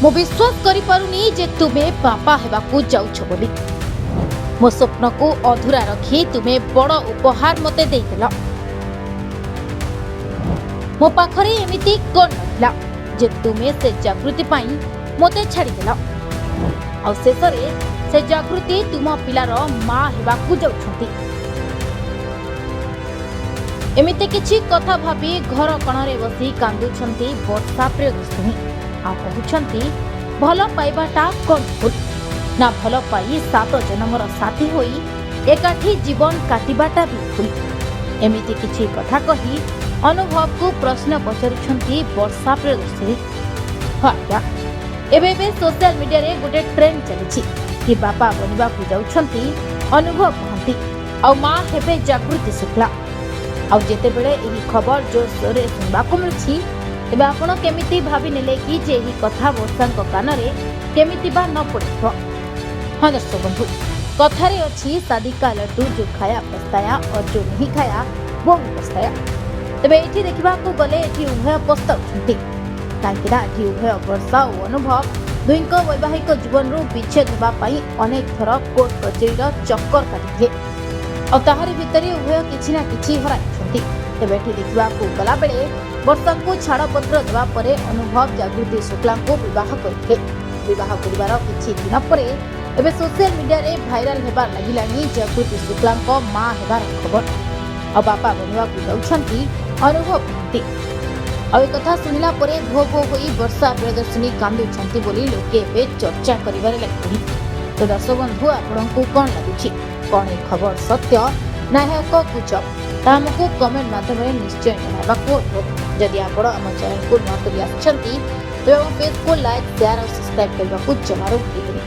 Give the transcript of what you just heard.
ମୁଁ ବିଶ୍ୱାସ କରିପାରୁନି ଯେ ତୁମେ ବାପା ହେବାକୁ ଯାଉଛ ବୋଲି। ମୋ ସ୍ୱପ୍ନକୁ ଅଧୁରା ରଖି ତୁମେ ବଡ଼ ଉପହାର ମୋତେ ଦେଇଦେଲ। ମୋ ପାଖରେ ଏମିତି କ'ଣ ରହିଲା ଯେ ତୁମେ ସେ ଜାଗୃତି ପାଇଁ ମୋତେ ଛାଡ଼ିଦେଲ? ଆଉ ଶେଷରେ ସେ ଜାଗୃତି ତୁମ ପିଲାର ମା ହେବାକୁ ଯାଉଛନ୍ତି। ଏମିତି କିଛି କଥା ଭାବି ଘର କଣରେ ବସି କାନ୍ଦୁଛନ୍ତି ବର୍ଷା ପ୍ରିୟଦର୍ଶିନୀ। ଆଉ କହୁଛନ୍ତି, ଭଲ ପାଇବାଟା କ'ଣ ଭୁଲ ନା? ଭଲ ପାଇ ସାତ ଜନ୍ମର ସାଥୀ ହୋଇ ଏକାଠି ଜୀବନ କାଟିବାଟା ବି ଭୁଲ? ଏମିତି କିଛି କଥା କହି ଅନୁଭବକୁ ପ୍ରଶ୍ନ ପଚାରୁଛନ୍ତି ବର୍ଷା ପ୍ରିୟଦର୍ଶିନୀ। ହଁ ଆଜ୍ଞା, ଏବେ ଏବେ ସୋସିଆଲ ମିଡିଆରେ ଗୋଟେ ଟ୍ରେଣ୍ଡ ଚାଲିଛି କି ବାପା ବନିବାକୁ ଯାଉଛନ୍ତି ଅନୁଭବ ମହାନ୍ତି ଆଉ ମା ହେବେ ଜାଗୃତି ଶୁକ୍ଲା। ଆଉ ଯେତେବେଳେ ଏହି ଖବର ଜୋରସୋରରେ ଶୁଣିବାକୁ ମିଳୁଛି, ତେବେ ଆପଣ କେମିତି ଭାବି ନେଲେ କି ଯେ ଏହି କଥା ବର୍ଷାଙ୍କ କାନରେ କେମିତି ବା ନ ପଡ଼ିଥିବ? ହଁ ଦର୍ଶକ ବନ୍ଧୁ, କଥାରେ ଅଛି, शादी का लड्डू जो खाया पछताया और जो नहीं खाया वो भी पछताया। ତେବେ ଏଇଠି ଦେଖିବାକୁ ଗଲେ ଏଠି ଉଭୟ ପସ୍ତାଉଛନ୍ତି, କାହିଁକି ନା ଏଠି ଉଭୟ ବର୍ଷା ଓ ଅନୁଭବ ଦୁଇଙ୍କ ବୈବାହିକ ଜୀବନରୁ ବିଚ୍ଛେଦ ହେବା ପାଇଁ ଅନେକ ଥର କୋର୍ଟ କଚେରୀର ଚକ୍କର କାଟିଥିଲେ ଆଉ ତାହାରି ଭିତରେ ଉଭୟ କିଛି ନା କିଛି ହରାଇଛନ୍ତି। ତେବେ ଏଠି ଦେଖିବାକୁ ଗଲାବେଳେ ବର୍ଷାଙ୍କୁ ଛାଡ଼ପତ୍ର ଦେବା ପରେ ଅନୁଭବ ଜାଗୃତି ଶୁକ୍ଲାଙ୍କୁ ବିବାହ କରିଥିଲେ। ବିବାହ କରିବାର କିଛି ଦିନ ପରେ ଏବେ ସୋସିଆଲ ମିଡିଆରେ ଭାଇରାଲ ହେବା ଲାଗିଲାଣି ଜାଗୃତି ଶୁକ୍ଲାଙ୍କ ମା ହେବାର ଖବର ଆଉ ବାପା ବନିବାକୁ ଯାଉଛନ୍ତି ଅନୁଭବ ମହାନ୍ତି। ଆଉ ଏକଥା ଶୁଣିଲା ପରେ ଭୋ ଭୋ ହୋଇ ବର୍ଷା ପ୍ରିୟଦର୍ଶିନୀ କାନ୍ଦୁଛନ୍ତି ବୋଲି ଲୋକେ ଏବେ ଚର୍ଚ୍ଚା କରିବାରେ ଲାଗିଲେଣି। ତ ଦର୍ଶକ ବନ୍ଧୁ, ଆପଣଙ୍କୁ କ'ଣ ଲାଗୁଛି? କ'ଣ ଏ ଖବର ସତ୍ୟ ନା ଏହା ଏକ ଗୁଜବ? ତାହା ଆମକୁ କମେଣ୍ଟ ମାଧ୍ୟମରେ ନିଶ୍ଚୟ ଜଣାଇବାକୁ ଅନୁରୋଧ। ଯଦି ଆପଣ ଆମ ଚ୍ୟାନେଲକୁ ନୂଆ କରି ଆସିଛନ୍ତି, ତେବେ ଆମ ପେଜକୁ ଲାଇକ୍, ସେୟାର ଆଉ ସବସ୍କ୍ରାଇବ୍ କରିବାକୁ ଜମାରୁ ଭୁଲିବେନି।